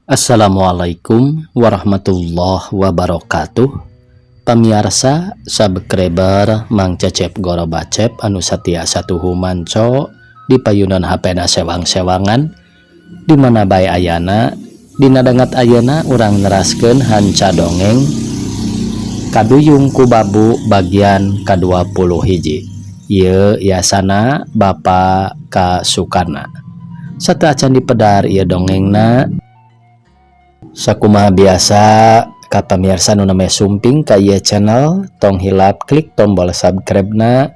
Assalamualaikum warahmatullahi wabarakatuh. Pamiarsa subscriber Mang Cecep Gorobacep anu satia satuhu manco di payunan HP na sewang-sewangan di mana bae ayana. Dina danget ayeuna urang neraskeun hanca dongeng Kaduyung ku Babu bagian ka-21. Ieu yasana Bapak Kasukana. Sateuacan dipedar ieu dongengna, sakumaha biasa ka pamirsa nu namanya sumping ka ieu channel, tong hilap klik tombol subscribe na,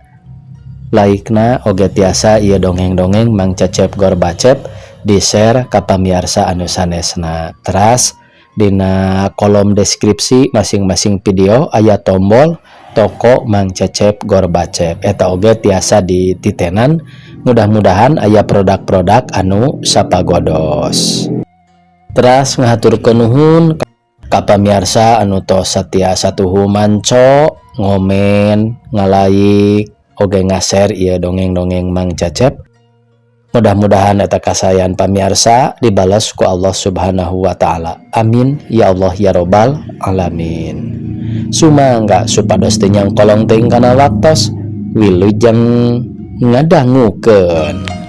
like na, oge tiasa ieu dongeng-dongeng Mang Cecep Gorbacep di share ka pamirsa anu sanesna. Teras dina kolom deskripsi masing-masing video aya tombol toko Mang Cecep Gorbacep, eta oge tiasa dititenan. Mudah-mudahan aya produk-produk anu sapagodos. Teras ngahaturkeun nuhun ka pamirsa anu tos satia satuhu manco, ngomen, ngalaik, oge ngashare ieu dongeng-dongeng Mang Cecep. Mudah-mudahan eta kasayan pamirsa dibalas ku Allah Subhanahu wa taala. Amin ya Allah ya robbal alamin. Sumangga supados teu nyangkolong teuing kana waktos, wilujeng ngadangukeun.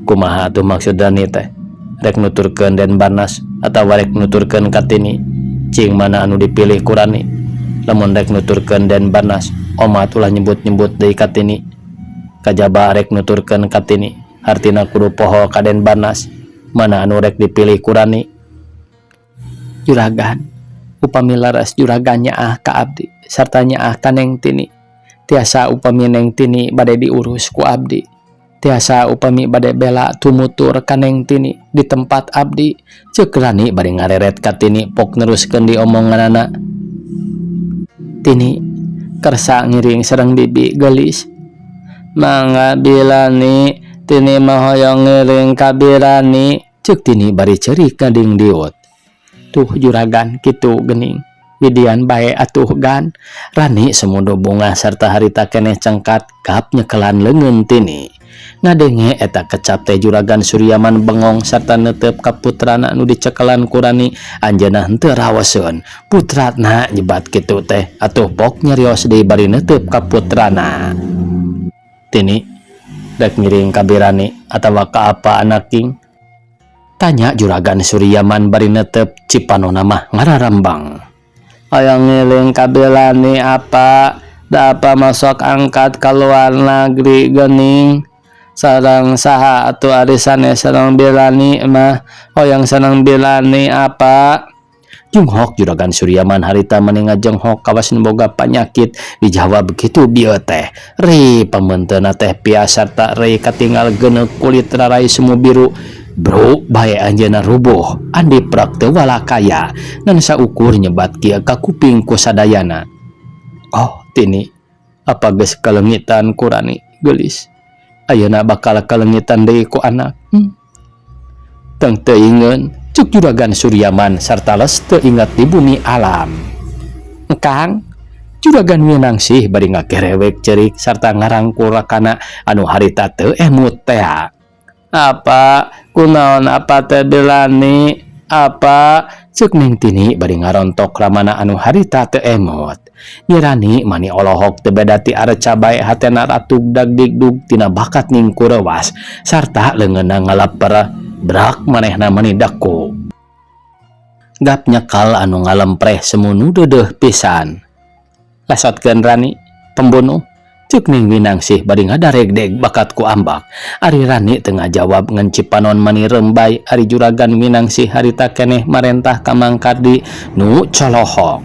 Kumaha atuh maksud Rani teh, rek nuturkeun Den Barnas atawa rek nuturkeun Kartini? Cing mana anu dipilih ku Rani? Lamun rek nuturkeun Den Barnas, omat ulah nyebut-nyebut deui Kartini. Kajaba rek nuturkeun Kartini, hartina kudu poho ka Den Barnas. Mana anu rek dipilih ku Rani? Juragan, upami leres juragan nyaah ka abdi sarta nyaah ka Neng Tini, tiasa upami Neng Tini bade diurus ku abdi, tiasa upami bade bela tumutur ka Neng Tini di tempat abdi, ceuk Rani bari ngareret ka Tini pok neruskeun diomonganana. Tini, kersa ngiring sareng bibi geulis. Mangga Bilani, Tini mah hoyong ngiring ka Birani, ceuk Tini bari ceurik ngadingdiut. Tuh juragan, kitu geuning. Bidian bae atuh gan. Rani semudu bungah sarta harita keneh cengkat gap nyekelan leungeun Tini. Ngadenge eta kecap teh juragan Suryaman bengong sarta neuteup ka putrana nu dicekelan ku Rani. Anjeunna henteu rawaseun. Putrana nyebat kitu teh atuh pok nyarios deui bari neuteup ka putrana. Tini, rek ngiring ka Birani atawa ka apa anaking? Tanya juragan Suryaman bari neuteup cipanona mah ngararambang. Hoyong ngiring ka Birani apa? Da apa masuk angkat ka luar negeri geuning. Sareng saha atuh ari sanes sareng Birani mah, hoyong sareng Birani apa? Junghok juragan Suryaman harita mani ngajenghok kawas nu boga panyakit dijawab kitu bieu teh. Ri pameuntena teh pias sarta rei katinggal geuneuh kulit rarai semu biru. Bro, bae anjeunna rubuh, andi prak teu walakaya ngan saukur nyebat kieu ka kuping ku sadayana. Oh, Tini, apa geus kalengitan ku Rani geulis? Ayeuna bakal kalengitan deui ku anak. Teng teuingeun, cuk juragan Suryaman sarta les teu ingat di bumi alam. Kang, juragan Winangsih bari ngakerewek cerik sarta ngarangkul rakana anu harita teu emut tea. Apa kunaon apa teh Bilani? Apa ceuk Neng Tini bari ngarontok ramana anu harita teu emot. Nyirani mani olohok teu beda ti arca bae, hatena ratug dagdigdug tina bakat ningkurewas sarta leungeunna ngalaper brak manehna mani daku. Gap nyekal anu ngalempreh semunu deudeuh pisan. Lesotkeun Rani, pembunuh, ceuk Ning Winangsih bari ngadaregdeg bakat ku ambak. Ari Rani teu ngajawab ngan cipanon mani rembay. Ari juragan Winangsih harita keneh marentah ka Mang Kardi nu colohok.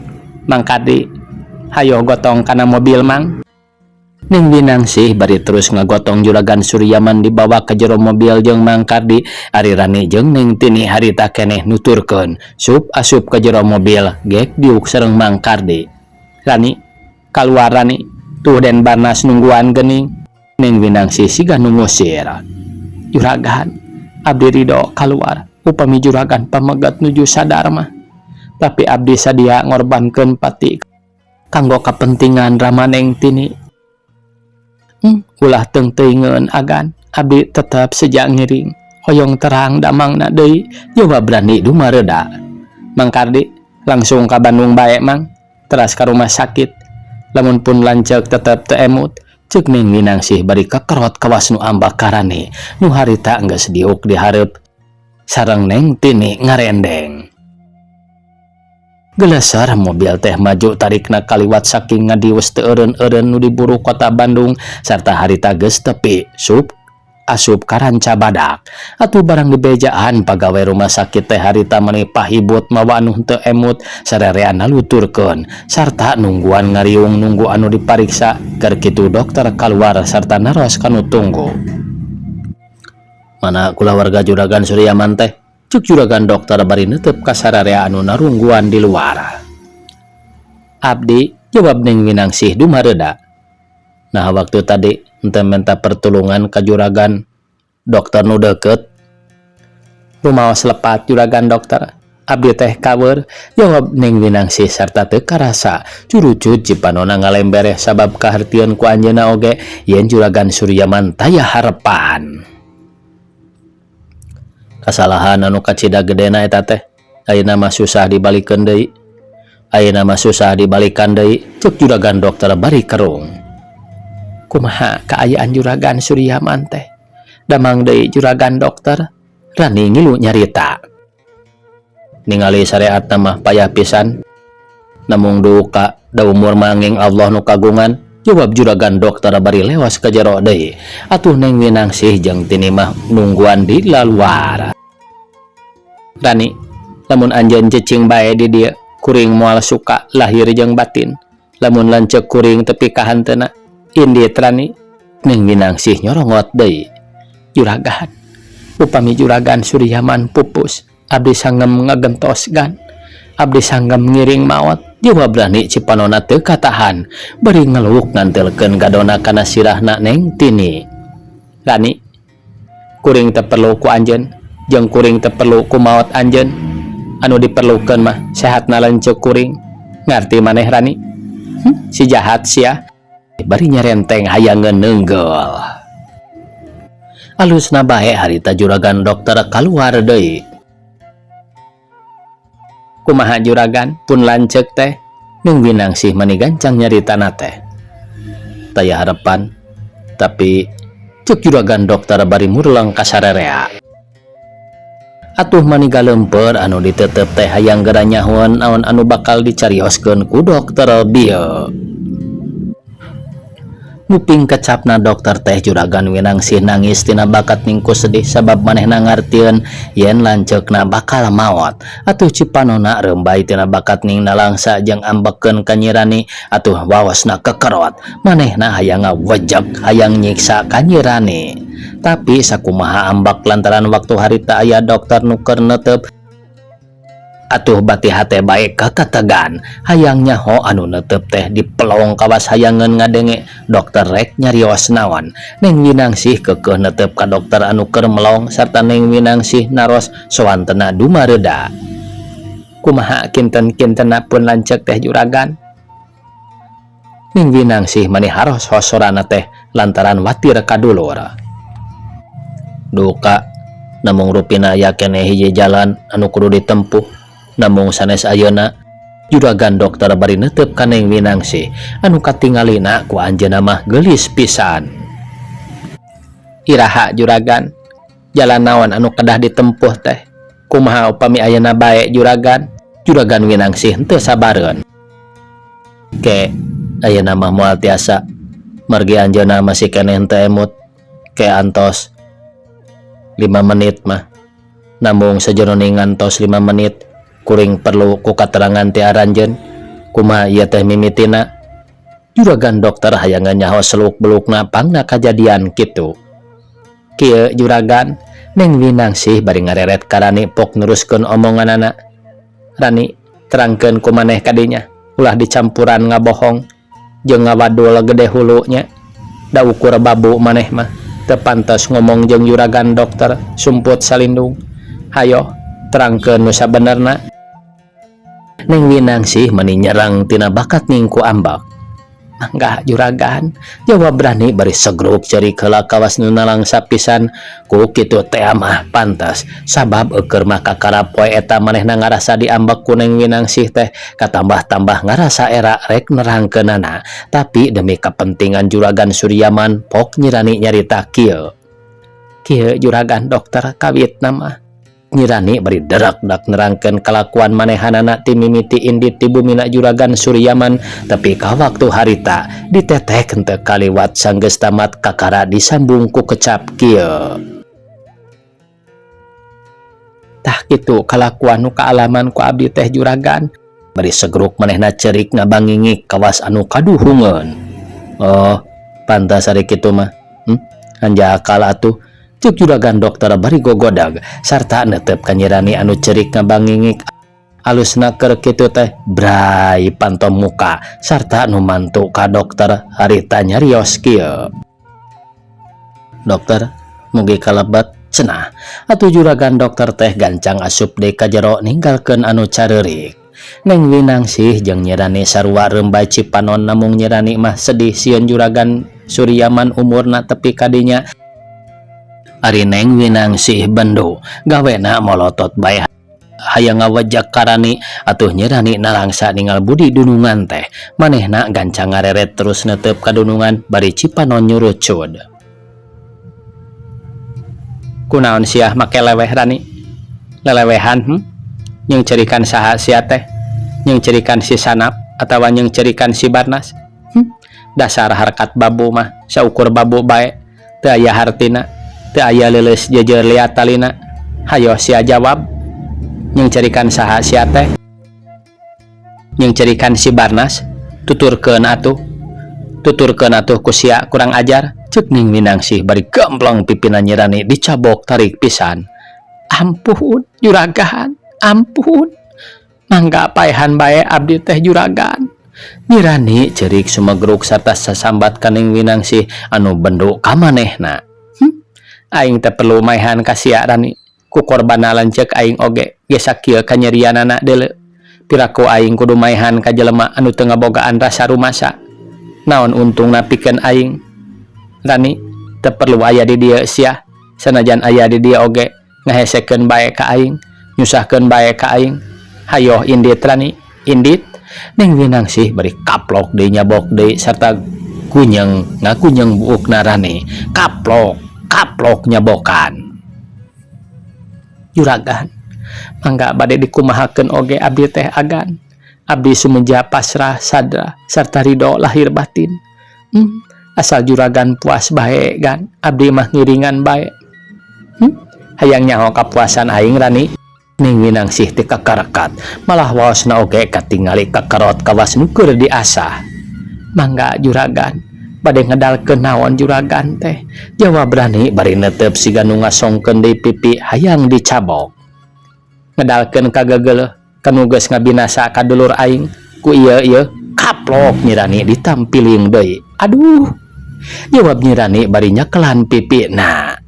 Mang Kardi, hayo gotong kana mobil Mang. Ning Winangsih bari terus ngagotong Juragan Suryaman dibawa ka jero mobil jeung Mang Kardi. Ari Rani jeung Ning Tini harita keneh nuturkeun sup asup ka jero mobil gek diuk sareng Mang Kardi. Rani, kaluar Rani, tuh Den Barnas nungguan geuning. Ning Winangsih siga nu ngusir. Juragan, abdi ridho kaluar upami juragan pamegat nuju sadar mah. Tapi abdi sadia ngorbankeun pati kanggo kapentingan Rama Neng Tini. Ulah teung-teuingeun agan, abdi tetep seja ngiring. Hoyong terang damangna deui, jawab Rani dumareuda. Mang Kardi, langsung ka Bandung bae Mang, teras ka rumah sakit. Lamun pun lanceuk tetep teu emut, ceuk Ning Winangsih bari kekerot kawas nu ambak ka Rani, nu harita geus diuk di hareup sareng Neng Tini ngarendeng. Geleser mobil teh maju tarikna kaliwat saking ngadius teu eureun-eureun nu diburu kota Bandung sarta harita geus tepi sup asup ka Ranca Badak. Atuh barang dibejaan pagawe rumah sakit teh harita meni pahibut mawa anu henteu emut sarerea naluturkeun sarta nungguan ngariung nunggu anu dipariksa. Keur kitu dokter kaluar sarta naros kanu tunggu. Mana kulawarga Juragan Suryaman teh? Cuk juragan dokter bari netep ka sararea anu narungguan di luar. Abdi, jawab Ning Winangsih dumareuda. Nah, waktu tadi henteu minta pertulungan ka juragan dokter nu deukeut? Rumaos lepat juragan dokter. Abdi teh kawer, jawab Ning Winangsih sarta teu karasa curucut cipanona ngalembereh sabab kahartieun ku anjeunna oge yen Juragan Suryaman taya harepan. Kasalahan anu kacida gedena eta teh. Ayeuna mah susah dibalikeun deui. Ayeuna mah susah dibalikan deui, cek juragan dokter bari kerung. Kumaha kaayaan Juragan Suryaman teh? Damang deui juragan dokter? Rani ngilu nyarita. Ningali syariatna mah payah pisan. Namung duka da umur manging Allah nu kagungan, jawab juragan dokter bari lewas ka jero deui. Atuh Neng Winangsih jeung Tini mah nungguan di laluar. Rani, lamun anjeun cicing bae di dieu, kuring moal suka lahir jeung batin. Lamun lanceuk kuring tepi ka hanteuna, indit Rani. Neng Winangsih nyorongot deui. Juragan, upami Juragan Suryaman pupus, abdi sanggem ngagentos gan. Abdi sanggem ngiring maot, jawab Rani cipanona teu katahan bari ngeluk ngantelkeun gadona kana sirahna Neng Tini. Rani, kuring teu perlu ku anjeun jeung kuring teu perlu ku maot anjeun. Anu diperlukeun mah sehatna lanceuk kuring. Ngarti maneh Rani? Si jahat sia. Bari nyerenteng hayangeun neunggeul. Alusna bae harita juragan dokter kaluar deui. Kumaha juragan pun lanceuk teh? Neng Winangsih mani gancang nyaritana teh. Taya harapan, tapi, cek juragan dokter bari murleng ka sarerea. Atuh mani galempeur anu ditetep teh hayang gera nyahoan naon anu bakal dicarioskeun ku dokter bieu. Nguping kecapna dokter teh, Juragan Winangsih nangis tina bakat ningku sedih sabab manehna ngartieun yen lanceukna bakal maot. Atuh cipanona rembay tina bakat ning nalangsa jeung ambekeun ka Nyi Rani. Atuh waosna kekerot. Manehna hayang ngawejek, hayang nyiksa ka Nyi Rani. Tapi sakumaha ambak lantaran waktu harita aya dokter nu keur netep. Atuh bati hate bae kaketegan hayang nyaho anu netep teh dipelong kawas hayangeun ngadenge dokter rek nyarios naon. Neng Winangsih keukeuh netep ka dokter anu keur melong sarta Neng Winangsih naros sawantena dumareuda. Kumaha kinten-kintenna pun lanceuk teh juragan? Neng Winangsih mani haros hosorana teh lantaran watir ka dulur. Duka, namung rupina aya keneh hiji jalan anu kudu ditempuh namung sanes ayeuna, juragan dokter bari netep ka Neng Winangsih anu katingalina ku anjeunna mah geulis pisan. Iraha juragan? Jalan naon anu kedah ditempuh teh? Kumaha upami ayeuna bae juragan? Juragan Winangsih henteu sabareun. Ke ayeuna mah moal tiasa margi anjeunna masih keneh henteu emut. Ke antos 5 menit mah. Namung sajeroning ngantos 5 menit kuring perlu ku katerangan ti aranjeun. Kumaha ieu teh mimitina? Juragan dokter hayang nyaho seluk belukna pangna kajadian kitu. Kieu juragan, Neng Winangsih bari ngareret ka Rani pok neruskeun omonganana. Rani, terangkeun ku maneh ka dinya, ulah dicampuran ngabohong jeung ngawadul gede hulu nya. Da ukur babu maneh mah, teu pantes ngomong jeung juragan dokter sumput salindung. Hayo, terangkeun nu sabenerna. Neng Winangsih meni nyerang tina bakat ningku ambek. Mangga juragan, jawab Rani bari segruk ceurik heula kawas nu nalangsa pisan. Ku kitu teh mah pantes, sabab eueur mah kakara poe eta manehna ngarasa diambek ku Neng Winangsih teh katambah-tambah ngarasa era rek nerangkeunana. Tapi demi kepentingan juragan Suryaman pok Nyi Rani nyarita kieu. Kieu juragan dokter kawitna mah. Nyi Rani bari derak-dak nerangkeun kalakuan manehanana ti mimiti indit ti bumina juragan Suryaman tepi ka waktu harita ditetek henteu kaliwat sanggeus tamat kakara disambung ku kecap kieu. Tah kitu kalakuan nu kaalaman ku abdi teh juragan. Bari segruk manehna ceurik ngabangingik kawas anu kaduhungeun. Oh, pantas ari kitu mah. Hanjakal atuh. Ceuk juragan dokter bari gogodag sarta netep ka Nyi Rani anu ceurik ngabangingik alusna keur kitu teh bray panto muka sarta nu mantu ka dokter harita nyarios kieu. Dokter mugi kalebet cenah atuh juragan dokter teh gancang asup deui ka jero ninggalkeun anu careurik. Neng Winangsih jeung Nyi Rani sarua reumbay cipanon namung Nyi Rani mah sedih sieun juragan Suryaman umurna tepi ka dinya. Ari Neng Winangsih bendu gawena molotot bae hayang ngawejek ka Rani atuh Nyi Rani nalangsa ningal budi dunungan teh manehna gancang ngareret terus netep ka dunungan bari cipanon nyurucud. Kunaon sia make leweh Rani? Lelewehan Nyung cerikan saha sia teh? Nyung cerikan si Sanap atawa nyung cerikan si Barnas? Dasar harkat babu mah saukur babu bae teu aya hartina teu aya leuleus jeujeur liat talina. Hayo sia jawab. Nyung cerikan saha sia teh? Nyung cerikan si Barnas? Tuturkeun atuh. Tuturkeun atuh ku sia kurang ajar. Ceuk Ning Winangsih bari gambleng pipina Nyi Rani dicabok tarik pisan. Ampun juragan, ampun. Mangga paehan bae abdi teh juragan. Nyi Rani ceurik sumegruk sarta sasambat ka Ning Winangsih anu bendu ka manehna. Aing teh perlu maehan ka sia Rani. Ku korbanna lanceuk aing oge ge sakieu kanyerianana deuleu. Piraku aing kudu maehan ka jelema anu teu ngabogaan rasa rumasa. Naon untungna pikeun aing? Rani, teu perlu aya di dieu sia. Sanajan aya di dieu oge ngahesekeun bae ka aing, nyusahkeun bae ka aing. Hayoh indit Rani, indit. Neng Winangsih bari kaplok deui nyabok deui sarta kunyeng ngakunyeng buukna Rani. Kaplok, kaplok nyabokan. Juragan, mangga bade dikumahakeun oge abdi teh agan. Abdi sumeja pasrah sadra sarta ridho lahir batin. Asal juragan puas bae gan, abdi mah ngiringan bae. Hayang nyaho kapuasan aing Rani? Ning Winangsih teh kakarekat, malah waosna oge katingali kakarot kawas nu keur diasah. Mangga juragan, bade ngedalkeun naon juragan teh? Jawab Rani bari netep siga nu ngasongkeun deui pipi hayang dicabok. Ngedalkeun kagegeleuh kanu geus ngabinasa ka dulur aing ku ieu ieu kaplok Nyi Rani ditampiling deui. Aduh, jawab Nyi Rani bari nyekelan pipina.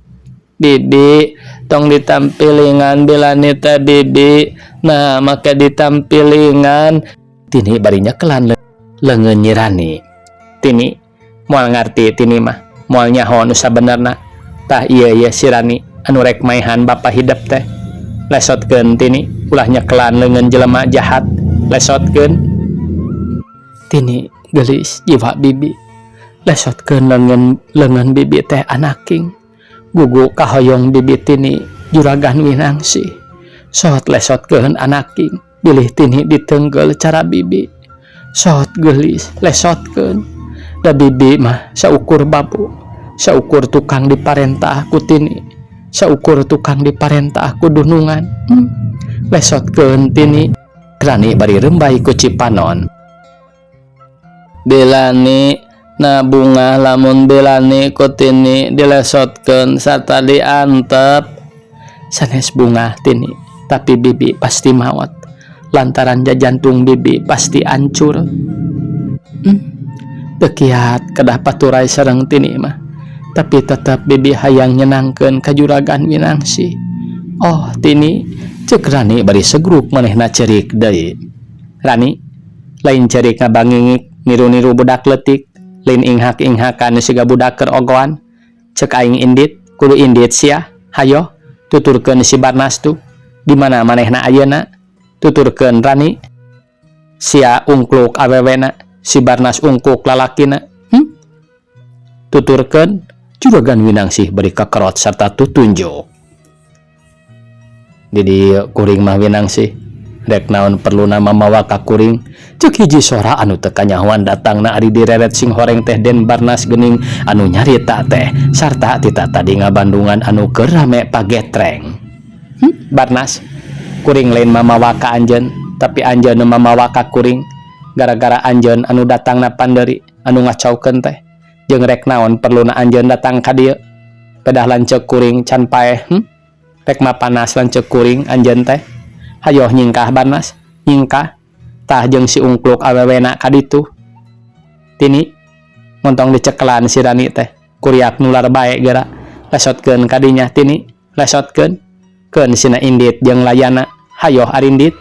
Bibi, tong ditampilingan bilani teh bibi. Nah, make ditampilingan. Tini bari nyekelan leungeun Nyi Rani. Tini, moal ngarti Tini mah, moal nyaho nu sabenerna. Tah ieu ieu si Rani anu rek maehan bapa hidep teh. Lesotkeun Tini, ulah nyekelan leungeun jelema jahat. Lesotkeun. Tini geulis jiwa bibi. Lesotkeun leungeun bibi teh anaking. Gugu kahoyong bibi Tini juragan Winangsih. Sot lesotkeun anaking, bilih Tini ditenggel cara bibi. Sot geulis lesotkeun. Da bibi mah saukur babu, saukur tukang diparentah ku Tini, saukur tukang diparentah ku dunungan. Lesotkeun Tini. Rani bari rembay ku cipanon. Belani na bungah lamun Belani ku Tini dilesotkeun sarta diantep. Sanes bungah Tini, tapi bibi pasti maot lantaran jajantung bibi pasti ancur. Teu kiat kedah paturay sareng Tini mah, tapi tetep bibi hayang nyenangkeun ka Juragan Winangsi. Oh Tini, cek Rani bari segruk manehna ceurik deui. Rani, lain ceurik ngabangingik niru-niru budak leutik, lain inghak-inghakan siga budak keur ogoan. Cek aing indit, kudu indit sia. Hayo, tuturkeun si Barnas tuh. Di mana manehna ayeuna? Tuturkeun Rani. Sia ungkluk awewena, si Barnas ungkluk lalakina. Tuturkeun Juragan Winangsih bari kakerot sarta tutunjuk. Di dieu kuring mah Winangsih, rek naon perluna mamawa ka kuring, cek hiji sora anu teu kanyahoan datangna ari direret sing horeng teh Den Barnas geuning anu nyarita teh sarta tita tadi ngabandungan anu keur rame pagetreng. Barnas, kuring lain mamawa ka anjeun, tapi anjeun nu mamawa ka kuring. Gara-gara anjeun anu datangna panderi anu ngacaukeun teh. Jeung rek naon perluna anjeun datang ka dieu? Pedah lanceuk kuring can paeh, Rek mapanas lanceuk kuring anjeun teh. Hayoh nyingkah Barnas, nyingkah. Tah jeung si ungkluk awewena ka ditu. Tini, montong dicekelan si Rani teh. Kuriak nular bae geura. Lesotkeun ka dinya Tini, lesotkeun. Keun sina indit jeung layana. Hayoh arindit.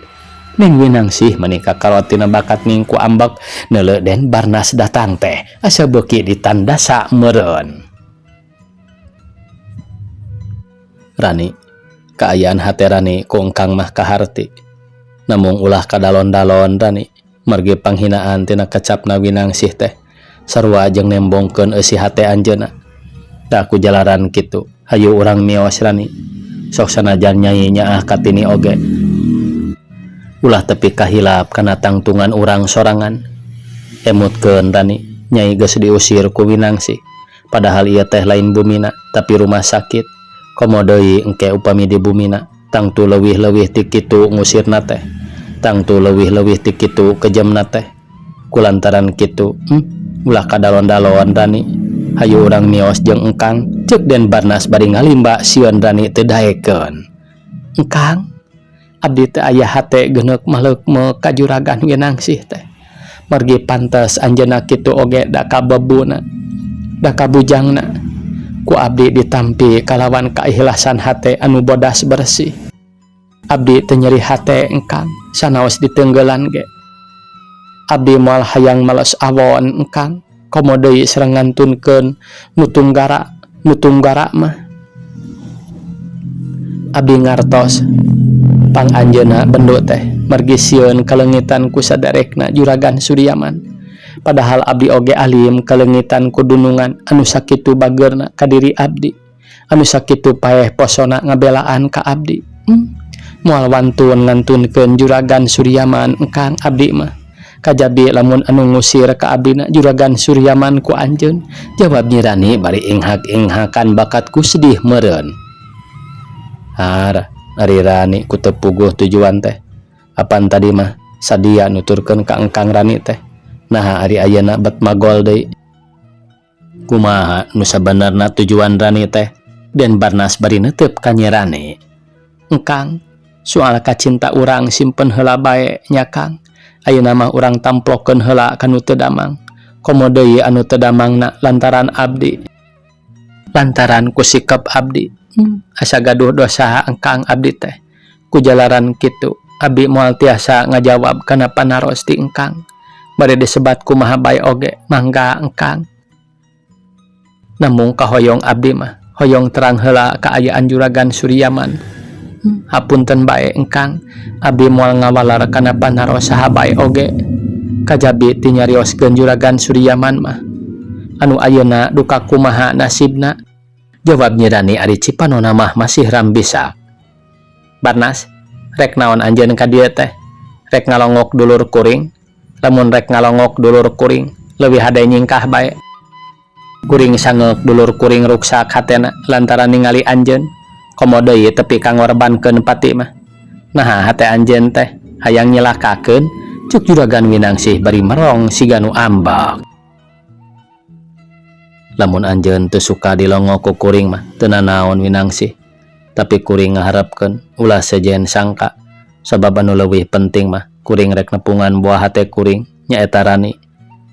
Ning Winangsih meni kakarot tina bakat ningku ambek neuleu Den Barnas datang teh asa beuki ditandasa meureun. Rani, kaayaan hate Rani ku engkang mah kaharti. Namung ulah kadalon-dalon Rani, margi panghinaan tina kecapna Winangsih teh sarua jeung nembongkeun eusi hate anjeunna. Da ku jalaran kitu, hayu urang mios Rani. Sok sanajan nyai nyaah ka Tini oge. Ulah tepi kahilap kana tangtungan urang sorangan. Emutkeun Rani, nyai geus diusir ku Winangsih. Padahal ieu teh lain bumina, tapi rumah sakit. Komo deui engke upami di bumina, tangtu leuwih-leuwih ti kitu ngusirna teh. Tangtu leuwih-leuwih ti kitu kejemna teh. Kulantaran kitu, ulah kadalon-dalon Rani. Hayu urang mios jeung engkang, ceuk Den Barnas bari ngalimba sieun Rani teu daekeun. Engkang, abdi teh aya hate geuneuk maleukmeuk ka Juragan Winangsih teh. Margi pantes anjeunna kitu oge da kabebuna, da kabujangna. Ku abdi ditampi kalawan kaikhlasan hate anu bodas bersih. Abdi teu nyeri hate engkang, sanaos diteunggelan ge. Abdi moal hayang males awon engkang, komo deui sareng ngantunkeun nu tunggara mah. Abdi ngartos pang anjeunna bendu teh margi sieun kaleungitan ku sadarekna Juragan Suryaman. Padahal abdi oge alim kaleungitan ku dunungan anu sakitu bageurna ka diri abdi, anu sakitu paeh posona ngabelaan ka abdi. Moal wantun ngantunkeun Juragan Suryaman engkang abdi mah. Kajabi lamun anu ngusir ka abdina Juragan Suryaman ku anjeun, jawab Nyi Rani bari inghak-inghakan bakat ku sedih meureun. Har, ari Rani ku teu puguh tujuan teh. Apan tadi mah sadia nuturkeun ka engkang Rani teh. Naha ari ayeuna bet magol deui. Kumaha nu sabenerna tujuan Rani teh? Den Barnas bari neuteup ka Nyi Rani. Engkang, soal kacinta urang simpen heula bae nya Kang. Ayeuna mah urang tamplokeun heula ka nu teu damang. Komo deui anu teu damangna lantaran abdi. Lantaran ku sikep abdi. Asa gaduh dosa engkang abdi teh. Ku jalaran kitu, abdi moal tiasa ngajawab kana panaros ti engkang. Bade disebat kumaha bae oge, mangga engkang. Namung kahoyong abdi mah, hoyong terang heula kaayaan Juragan Suryaman. Hapunten bae engkang, abdi moal ngawalar kana panaros saha bae oge. Kajabi ti nyarioskeun Juragan Suryaman mah. Anu ayeuna duka kumaha nasibna? Jawab Nyi Rani ari cipanona mah masih rambisa. Barnas, rek naon anjeun ka dieu teh? Rek ngalongok dulur kuring? Lamun rek ngalongok dulur kuring, leuwih hade nyingkah bae. Kuring sangeuk dulur kuring ruksak hatena lantaran ningali anjeun. Komo deui tepi ka ngorbankeun pati mah. Naha hate anjeun teh hayang nyelakakeun? Cuk Juragan Winangsih bari merong siga nu ambek. Lamun anjeun teu suka dilongo ku kuring mah teu nanaon, Winangsih. Tapi kuring ngaharepkeun ulah sejen sangka, sabab anu leuwih penting mah kuring rek nepungan buah hate kuring, nyaeta Rani.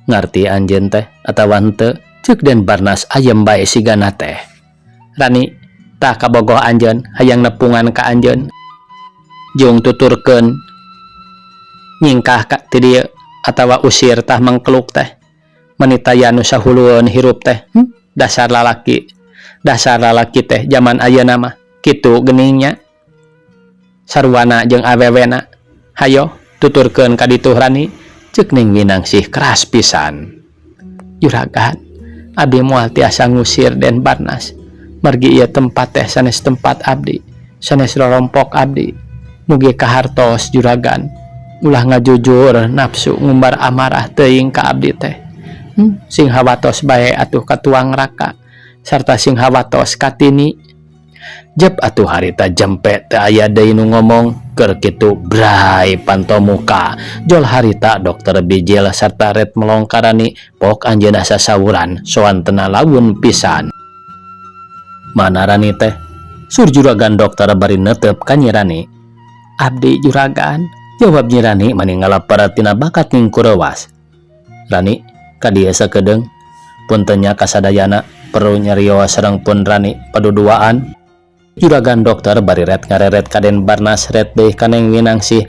Ngarti anjeun teh atawa henteu? Ceuk Den Barnas ayem bae sigana teh. Rani, tah kabogoh anjeun hayang nepungan ka anjeun. Jung tuturkeun nyingkah ka ti dieu atawa usir tah mangkeluk teh. Meni taya nu sahulueun hirup teh. Dasar lalaki. Dasar lalaki teh jaman ayeuna mah kitu geuning nya. Sarwana jeung awewena. Hayo tuturkeun ka ditu, Rani, ceuk Ning Winangsih keras pisan. Juragan, abdi moal tiasa ngusir Den Barnas. Margi ieu tempat teh sanes tempat abdi, sanes rorompok abdi. Mugi kahartos, Juragan. Ulah ngajujur nafsu ngumbar amarah teuing ka abdi teh. Sing hawatos bae atuh ka tuang raka sarta sing hawatos ka Tini. Jep atuh harita jempe teu aya deui nu ngomong. Keur kitu bray panto muka jol harita dokter Bijil sarta ret melong ka Rani pok anjeunna sasawuran soantena laun pisan. Mana Rani teh? Sur Juragan Dokter bari netep ka Nyi Rani. Abdi, Juragan, jawab Nyi Rani mani ngalapar tina bakat ning kurewas. Rani, ka dieu sakedeung. Punten nya kasadayana, perlu nyarios sareng pun Rani paduduaan. Juragan Dokter bari ret ngareret ka Den Barnas ret deui ka Neng Winangsih.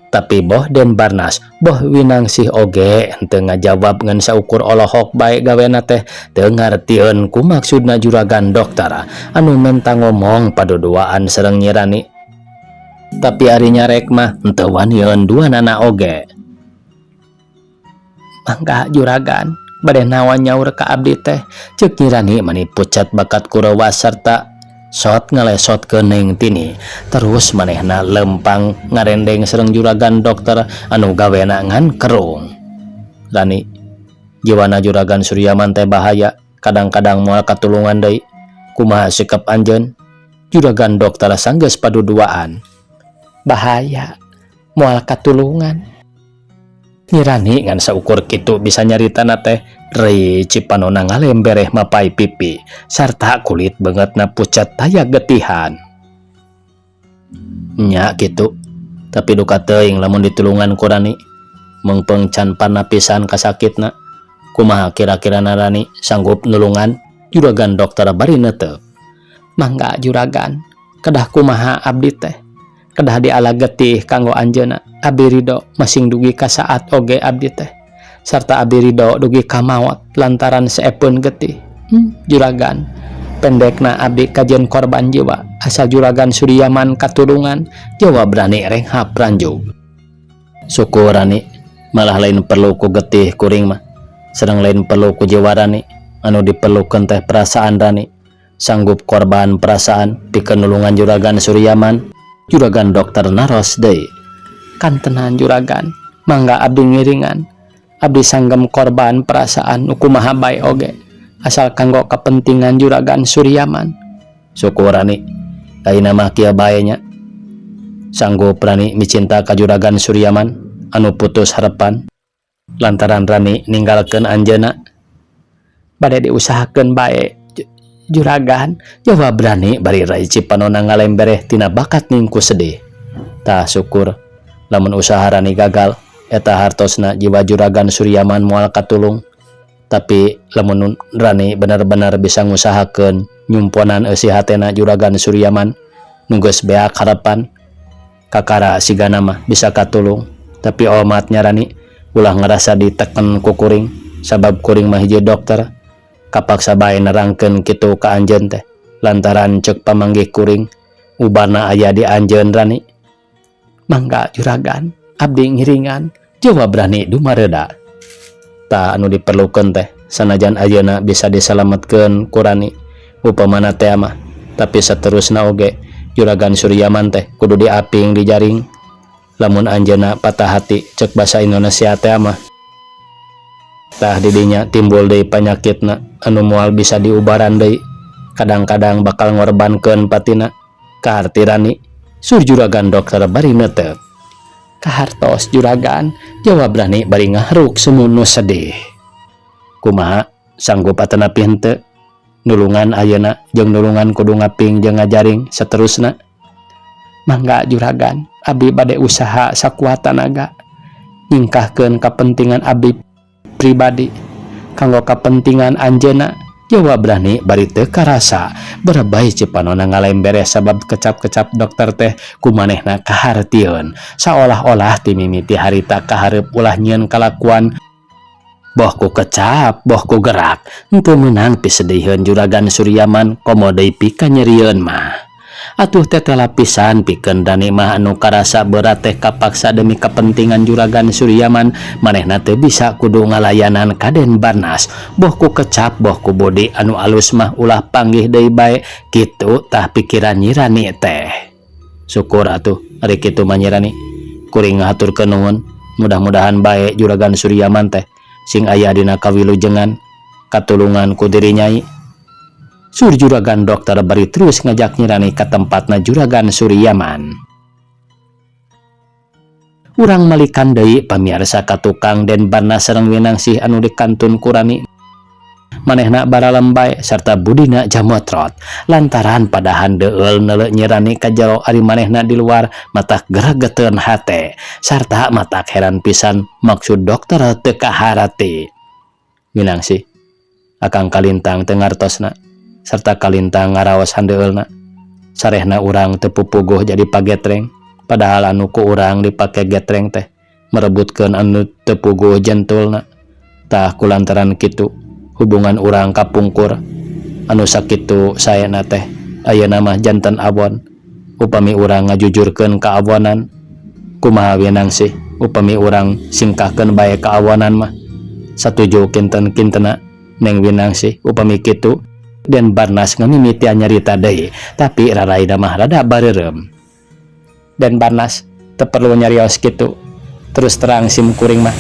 Tapi boh Den Barnas, boh Winangsih oge henteu ngajawab, ngan saukur olohok bae gawena teh teu ngartieun ku maksudna Juragan Dokter anu menta ngomong paduduaan sareng Nyi Rani. Tapi ari nyarek mah henteu wanian duanana oge. Mangga, Juragan, bade naon nyaur ka abdi teh? Ceuk Nyi Rani mani pucat bakat kurewas sarta sot ngalesot ke Neng Tini. Terus manehna lempang ngarendeng sareng Juragan Dokter anu gawena ngan kerung. Rani, jiwana Juragan Suryaman teh bahaya, kadang-kadang moal katulungan deui. Kumaha sikap anjeun? Juragan Dokter sanggeus paduduaan. Bahaya, moal katulungan. Nyi Rani ngan saukur kitu bisa nyaritana teh rei panona ngalembereh mapai pipi sarta kulit beungeutna pucat taya getihan. Nya kitu, tapi duka teuing lamun ditulungan ku Rani. Meungpeung can parna pisan kasakitna. Kumaha kira-kirana, Rani sanggup nulungan? Juragan Dokter bari neuteup. Mangga, Juragan, kedah kumaha abdi teh? Kedah diala getih kanggo anjeunna. Abdi ridho masing dugi ka saat oge abdi teh. Sarta abdi ridho dugi ka maot lantaran seepeun getih. Juragan, pendekna abdi kajen korban jiwa asal Juragan Suryaman katulungan, jawab Rani renghap ranjug. Syukur, Rani. Malah lain perlu ku getih kuring mah. Sedang lain perlu ku jiwa Rani. Anu diperlukan teh perasaan Rani. Sanggup korban perasaan pikeun nulungan Juragan Suryaman? Juragan Dokter naros deui. Kantenan, Juragan, mangga abdi ngiringan. Abdi sanggem korban perasaan nu kumaha bae oge asal kanggo kepentingan Juragan Suryaman. Syukur, Rani. Ayeuna mah kieu bae nya. Sanggup Rani micinta ka Juragan Suryaman anu putus harapan lantaran Rani ninggalkeun anjeunna? Bade diusahakeun bae, Juragan, jawab Rani bari rai cipanona ngalembereh tina bakat ningku sedih. Tah, syukur. Lamun usaha Rani gagal, eta hartosna jiwa Juragan Suryaman moal katulung. Tapi lamun Rani benar-benar bisa ngusahakeun nyumponan eusi hatena Juragan Suryaman nu geus beak harapan, kakara sigana mah bisa katulung. Tapi omat nya, Rani, ulah ngerasa diteken ku kuring, sabab kuring mah hiji dokter kapaksa bae nerangkeun kitu ka anjeun teh lantaran ceuk pamanggih kuring ubarna aya di anjeun, Rani. Mangga, Juragan, abdi ngiringan, jawab Rani dumareda. Tah, anu diperlukeun teh sanajan ayeuna bisa disalametkeun ku Rani upamana teh mah, tapi saterusna oge Juragan Suryaman teh kudu diaping dijaring lamun anjeunna patah hati, cek basa Indonesia teh mah. Tah, didinya timbul deui panyakitna anu moal bisa diubaran deui, kadang-kadang bakal ngorbankeun patina. Kaharti, Rani? Sur Juragan Dokter bari neuteup. Kahartos juragan, jawab Rani bari ngahruk sumunu sedih. Kumaha, sanggup atanapi henteu nulungan ayeuna jeung nulungan kudu ngaping jeung ngajaring saterusna? Mangga juragan, abdi bade usaha sakuat tanaga nyingkahkeun kapentingan abdi pribadi kanggo kapentingan anjeunna, jawab Rani bari teu karasa berebay cipanona ngalembere sabab kecap-kecap dokter teh ku manehna kahartieun saolah-olah ti mimiti harita kahareup ulah nyieun kalakuan boh ku kecap boh ku gerak henteu meunang pisediheun juragan Suryaman komo deui pikanyerieun mah. Atuh tetela pisan pikeun Rani mah anu karasa berat teh kapaksa demi kepentingan juragan Suryaman manehna teu bisa kudu ngalayanan ka Den Barnas boh ku kecap boh ku budi anu alus mah ulah panggih deui bae kitu tah pikiran Nyi Rani teh. Syukur atuh ari kitu mah Nyi Rani, kuring ngahaturkeun nuhun, mudah-mudahan bae juragan Suryaman teh sing aya dina kawilujengan katulungan ku diri Nyai. Sur juragan dokter bari terus ngajak Nyi Rani ka tempatna juragan Suryaman. Urang malikan deui pamiarsa ka tukang Den Barnas sareng Winangsih anu dikantun ku Rani. Manehna baralem bae sarta budina jamotrot lantaran padahan deul neuleu Nyi Rani ka jero ari manehna di luar matak geregeteun hate sarta matak heran pisan maksud dokter teu kaharati. Winangsih, akang kalintang teu ngartosna sarta kalintang ngaraos handeueulna. Sarehna urang teu pupuguh jadi pagetreng, padahal anu ku urang dipake getreng teh merebutkeun anu teu puguh jentulna. Tah kulantaran kitu hubungan urang kapungkur anu sakitu saena teh ayeuna mah janten awon upami urang ngajujurkeun kaawonan. Kumaha Winangsih, upami urang singkahkeun bae kaawonan mah, satuju kinten-kintena Neng Winangsih upami kitu? Den Barnas ngamimitian nyarita deui tapi raraina mah rada bareureum. Den Barnas teu perlu nyarios kitu, terus terang sim kuring mah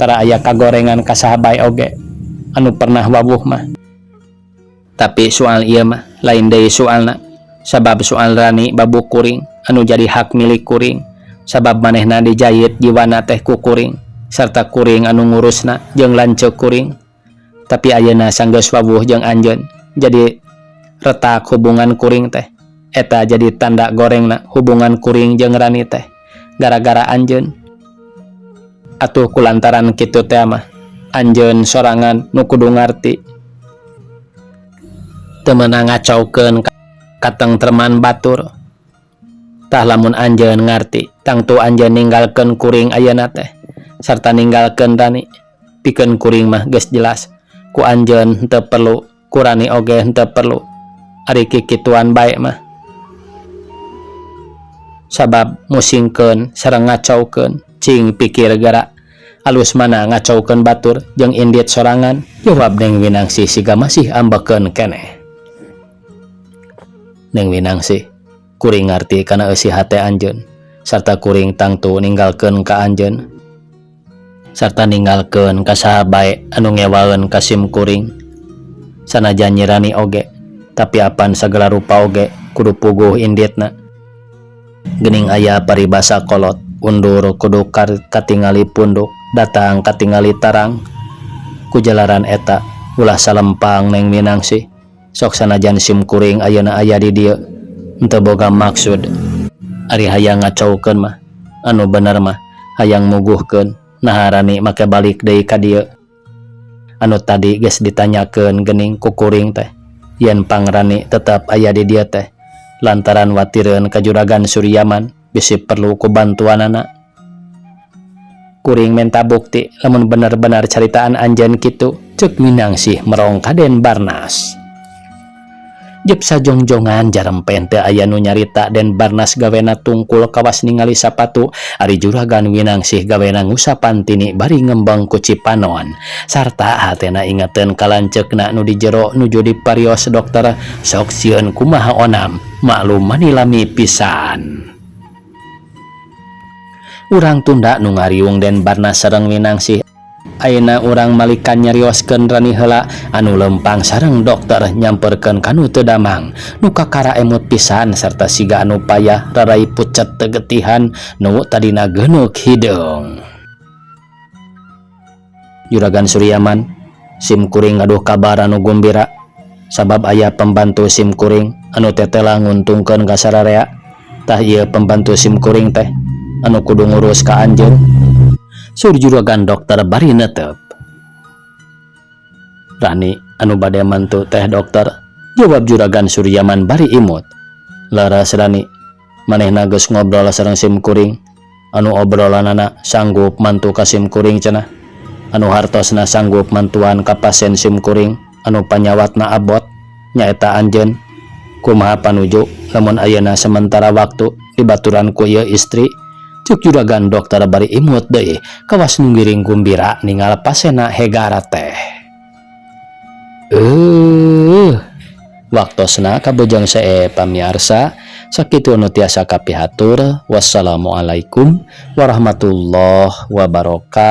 tara aya kagorengan ka saha bae oge anu pernah wawuh mah. Tapi soal ieu mah lain deui soalna, sabab soal Rani babu kuring anu jadi hak milik kuring, sabab manehna dijait jiwana teh ku kuring sarta kuring anu ngurusna jeung lanceuk kuring. Tapi ayeuna sanggeus wawuh jeung anjeun jadi retak hubungan kuring teh. Eta jadi tanda gorengna hubungan kuring jeung Rani teh gara-gara anjeun. Atuh kulantaran kitu teh mah anjeun sorangan nu kudu ngarti, teu meunang ngacaukeun katengtreman batur. Tah lamun anjeun ngarti, tangtu anjeun ninggalkeun kuring ayeuna teh sarta ninggalkeun Rani. Pikeun kuring mah geus jelas ku anjeun henteu perlu, ku Rani oge henteu perlu ari kikituan bae mah, sabab musingkeun sareng ngacaukeun. Cing pikir geura, alus mana ngacaukeun batur jeung indit sorangan? Jawab Neng Winangsih siga masih ambekeun keneh. Neng Winangsih, kuring ngarti kana eusi hate anjeun sarta kuring tangtu ninggalkeun ka anjeun sarta ninggalkeun ka saha bae anu ngewaeun ka sim kuring, sanajan Nyi Rani oge. Tapi apan sagala rupa oge kudu puguh inditna. Geuning aya paribasa kolot, undur kudu katingali punduk, datang katingali tarang. Ku jalaran eta ulah salempang, Neng Minangsih. Sok sanajan sim kuring ayeuna aya di dieu henteu boga maksud ari hayang ngacaukeun mah, anu bener mah hayang muguhkeun naha Rani make balik deui ka dieu anu tadi geus ditanyakeun geuning ku kuring teh yen pang Rani tetep aya di dieu teh lantaran watireun ka juragan Suryaman bisi perlu ku bantuanana. Kuring menta bukti lamun bener-bener caritaan anjeun kitu, ceuk Minangsih merong ka Den Barnas. Jep sajongjongan jarempen teu aya nu nyarita. Den Barnas gawena tungkul kawas ningali sapatu, ari juragan Winangsih gawena ngusapan Tini bari ngembang ku cipanon sarta hatena ingeteun ka lanceukna nu di jero nuju diparios dokter. Sok sieun kumaha onam, maklum mani lami pisan. Urang tunda nu ngariung Den Barnas sareng Winangsih. Ayeuna urang malikan nyarioskeun Rani heula anu lempang sareng dokter nyamperkeun ka nu teu damang nu kakara emut pisan sarta siga anu payah rarai pucet teu getihan nu tadina geunuk hideung. Juragan Suryaman, sim kuring gaduh kabar anu gumbira sabab aya pembantu sim kuring anu tetela nguntungkeun ka sararea. Tah ieu pembantu sim kuring teh anu kudu ngurus ka anjeun. Saur juragan dokter bari netep. Rani anu bade mantu teh dokter, jawab juragan Suryaman bari imut. Leres Rani, manehna geus ngobrol sareng sim kuring anu obrolanana sanggup mantu ka sim kuring cenah. Anu hartosna sanggup mantuan ka pasien sim kuring anu panyawatna abot nyaeta anjeun. Kumaha panuju lamun ayeuna sementara waktu dibaturan ku ieu istri? Cuk juragan dokter bari imut deui kawas nu ngiring gumbira ningal pasena hegar teh. Waktosna kabujeng sae pamiarsa, sakitu nu tiasa kapihatur. Wassalamualaikum warahmatullahi wabarakatuh.